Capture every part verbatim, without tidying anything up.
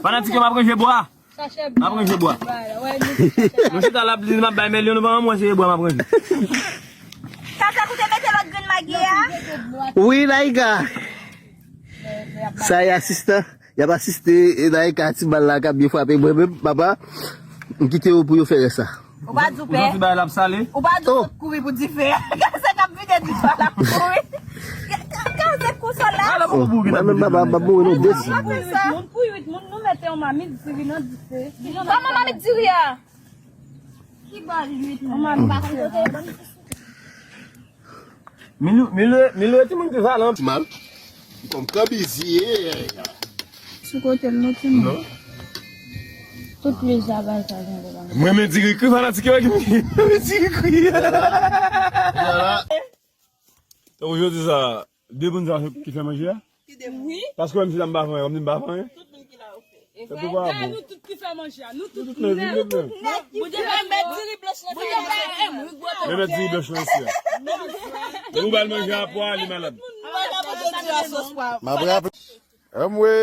Fanatik yo, m ap ranje bwa. M ap ranje bwa. Nou chita la ap di m ap bay milyon, nou pa mwen se bwa m ap ranje. Sa fè koute mete lòt grenn magi a. Wi, Naïka. Sa e asistan. Y ap asiste, e, Naïka ti bal la k ap byen frape. Mwen menm, papa, m kite yo pou yo fè rès la. Ou pa di w pè. Ou santi bagay la ap sale? Ou pa di w sot kouri pou dife a. Gade sa k ap vide dife a, l ap kouri. Gade kou sòl la. Ala pou boure. Mwen menm, papa, m ap mouri nan de sou. Moun pou uit moun, nou mete yon mamit diri nan dife. Kòman mamit diri a? Ki bò uit moun? Yon mamit pa konn kote. Milou, Milou, Milou e timoun ki valan. Ti mal. Li kòm kanbizi ye. Sou kote l non timoun. Non. Tout plis a bay sa jan de la. Mwen men diri kri fanatik yo ki mwen diri kri. Tankou jodi sa, de moun sa ki fè manje a? Wi. Paske menm si la m pa fè anyen, kòm si m pa fè anyen. Tout moun ki la yo fè. Fè tou pa bon. Nou tout ki fè manje a, nou tout nèt. Bondye fè mèt diri blanch lan. Bondye fè mèt diri blanch lan isi a. Ou ba l manje a pwa, li malad. M ap raple. Anmwe.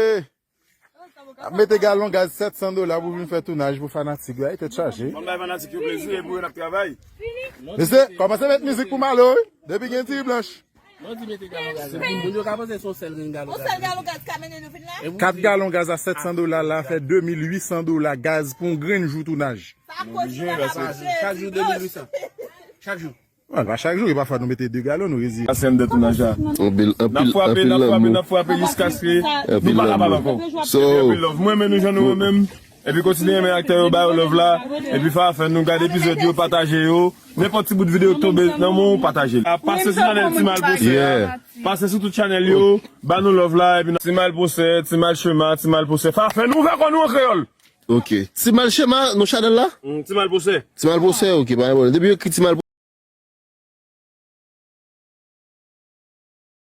Ap mete galon gaz sèt san dola pou vin fè tounaj pou fanatik yo. Ay, tèt chaje. Ban bay fanatik yo plezi, e pou yo n ap travay. Mesye, kòmanse met mizik pou Malo, wi. Depi gen diri blanch. Mwen di mete galon gaz. Se pou moun yo ka panse se yon sèl grenn galon gaz. Yon sèl galon gaz ka mennen nou vin la? Kat galon gaz a sèt san dola la fè de mil uit san dola gaz pou yon grenn jou tounaj. Sa koz nou pa ka manje. Chak jou de mil uit san. Chak jou. Bon, pa chak jou, e pafwa nou mete de galon, nou reziye. Sa se anndan tounaj la. Anpil, anpil, anpil lanmou. N ap frape, n ap frape, n ap frape jiskaske nou pa kapab ankò. So, anpil love. Mwen men nou jan nou menm. Epi kontinye renmen aktè yo, ba yo love la. Epi fè afè nou, gade epizòd yo, pataje yo. Nenpòt ti bout videyo k tonbe nan men w, pataje l. Pase sou chanèl Ti Mal Pwosè a. Pase sou tout chanèl yo, ba nou love la. Epi Ti Mal Pwosè, Ti Mal Chema, Ti Mal Pwosè. Fè afè nou, ouvè kò nou an kreyòl. Ok. Ti Mal Chema, non chanèl la? Mm, Ti Mal Pwosè. Ti Mal Pwosè, ok, pa gen pwoblèm. Depi yo ekri Ti Mal